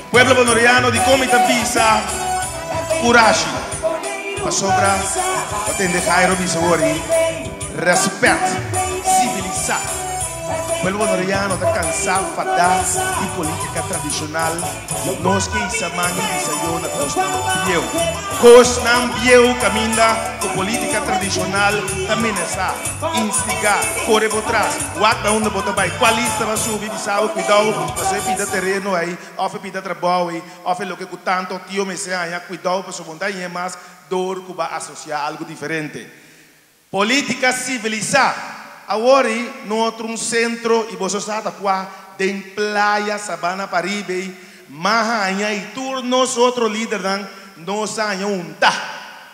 Pueblo Boneriano di kon mi ta bisa kurashi pasobra pa tende Jairo bisa wori rèspèt sivilisá. Pueblo Boneriano ta kansá fadá di polítika tradishonal. Nos ke hisa man i bisa yo na kosnan bieu. Kosnan bieu kaminda ku polítika tradishonal ta menasá, instigá, kore bo tras, wak na unda bo ta bai, kua lista bo a subi, bisa bo kuidou pasobra e pida tereno ei òf e pida trabou ei òf e loke ku tantu tio mester haña, kuidou pasobra bo no ta hañ'é mas dor ku bo a asosiá algu diferente. Polítika sivilisá. Awor i no otro un sentro i boso sa ta kua den playa Sabana Paribe i ma haña i tur nos otro lidernan nos a haña un ta.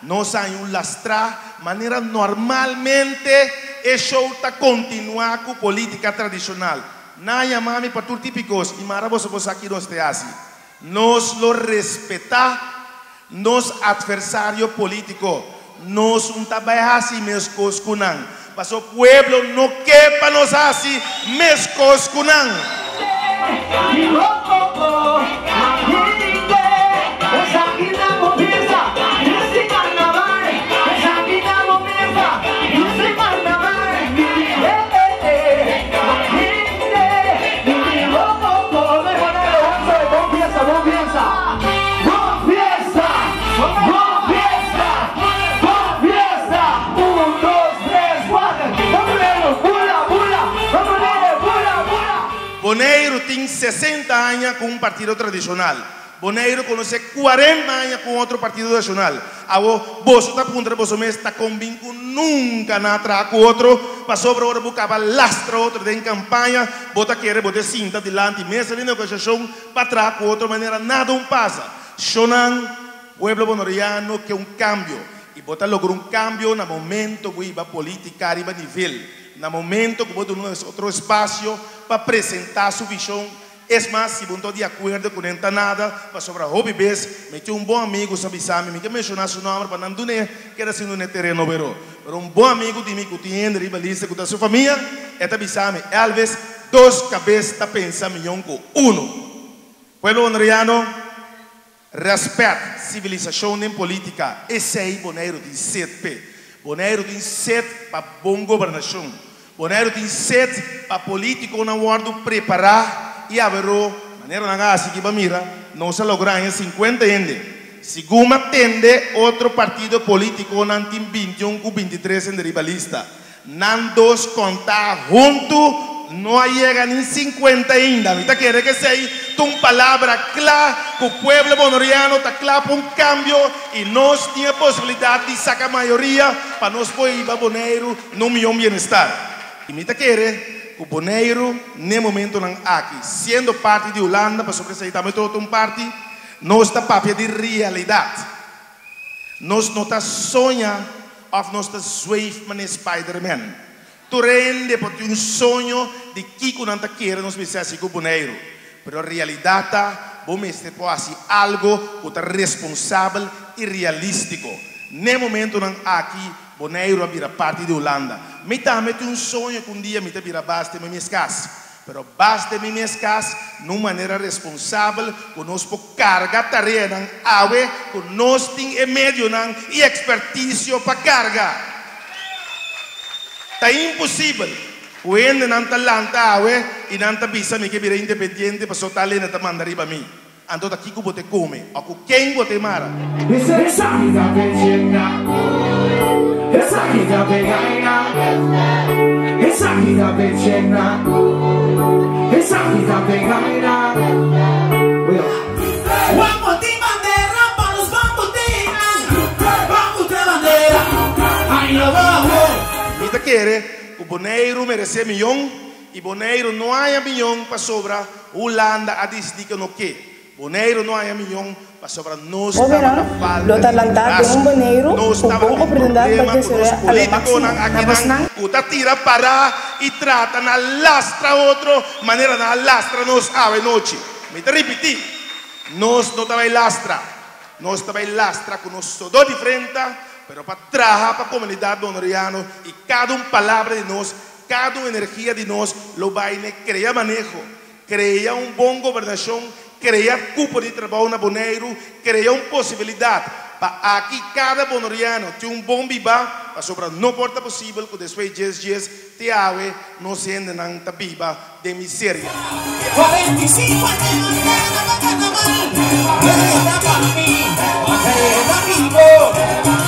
Nos a haña un lastrá manera normalmente e show ta kontinuá ku polítika tradishonal. Nan a yama mi pa tur tipikos i mara boso por sa ki nos te hasi. Nos lo respetá nos atversario polítiko. Nos un ta bai hasi meskos ku nan, paso pueblo no ke pa nos hasi meskos ku nan. Boneiru tin 60 aña ku un partido tradishonal. Boneiru konosé 40 aña ku un otro partido tradishonal. Awo, boso ta puntra boso mes ta kon bin ku nunka nan a traha ku otro, pasobra ora bo kaba lastra otro den kampaña, bo ta kere bo te sinta dilanti mesa di negosiashon pa traha ku otro manera nada un pasa. Shonnan, pueblo boneriano ke un kambio i bo ta logra un kambio na momento bo hiba politika riba nivel, na momento ku bo duna un otro espasio pa presenta su vishon. Es mas, si bo no ta di akuerdo ku nan ta nada, pasobra hopi bes mi tin un bon amigu sa bisa mi, mi ke menshoná su nòmber pa nan dun'é, keda sin dun'é tereno pero, pero un bon amigu di mi ku tin hende riba lista ku ta su famia, e ta bisa mi, Elvis, dos kabes ta pensa mion ku unu. Pueblo Boneriano, rèspèt sivilisashon den polítika, esei Boneiru tin set p'e. Boneiru tin set pa bon gobernashon. Boneiru tin set pa polítikonan wòrdu prepará i aberó manera nan a hasi aki pa mira, nos a logra haña 50 hende. Segun a tende otro partido polítikonan tin 21 ku 23 hende riba lista. Nan dos kontá huntu no a yega ni 50 ainda. Mi ta kere ku esei ta un palabra kla ku pueblo boneriano ta kla pa un kambio i nos tin e posibilidat di saka mayoria pa nos por hiba Boneiru na un mihó bienestar. I mi ta kere ku Boneiru n'e momentonan aki, siendo parti di Hulanda, pasobra esei tambe ta otro un parti, nos ta papia di realidat. Nos no ta soña òf nos ta zweef manera Spiderman. Tur hende por tin un soño di kiko nan ta kere nos mester hasi ku Boneiru. Pero realidat ta, bo mester por hasi algo ku ta responsabel i realístiko. N'e momentonan aki Boneiru a bira parti di Hulanda. Mi tambe tin un soño ku un dia mi ta bira bas den mi mes kas. Pero bas den mi mes kas na un manera responsabel ku nos por karga tareanan awe ku nos tin e medionan i ekspertisio pa karga. Ta imposibel ku hendenan ta lanta awe i nan ta bisa mi ke bira independiente pasobra tal hende ta manda riba mi. Anto ta kiko bo te kome o ku ken bo te mara? Esaki ta pechena, esaki ta pegaina, esaki ta pechena, esaki ta pegaina. Mi ta kere ku Boneiru meresé miyon i Boneiru no haña miyon pasobra Hulanda a disidí ku no ke. Boneiru no haña mion pasobra nos Hóbennan tabata falta lo ta di lantá den un liderazgo. Boneiru Nos ku bon tabatin oportunidat pa problema ku nos desaroyá a lo máksimo. polítikonan Na akinan bosnan. ku ta tira pará i trata na lastra otro manera nan a lastra nos awe nochi. Mi ta ripití, nos no ta bai lastra. Nos ta bai lastra ku nos sodó di frenta, pero pa traha pa komunidat boneriano i kada un palabra di nos, kada un energia di nos lo bai n'e krea maneho, krea un bon gobernashon, krea kupo di trabou na Boneiru, krea un posibilidat pa aki kada boneriano tin un bon biba, pasobra no por ta posibel ku despues djes djes te awe nos hendenan ta biba den miseria. 45 aña carnaval, carnaval, pa mi, pa bibo.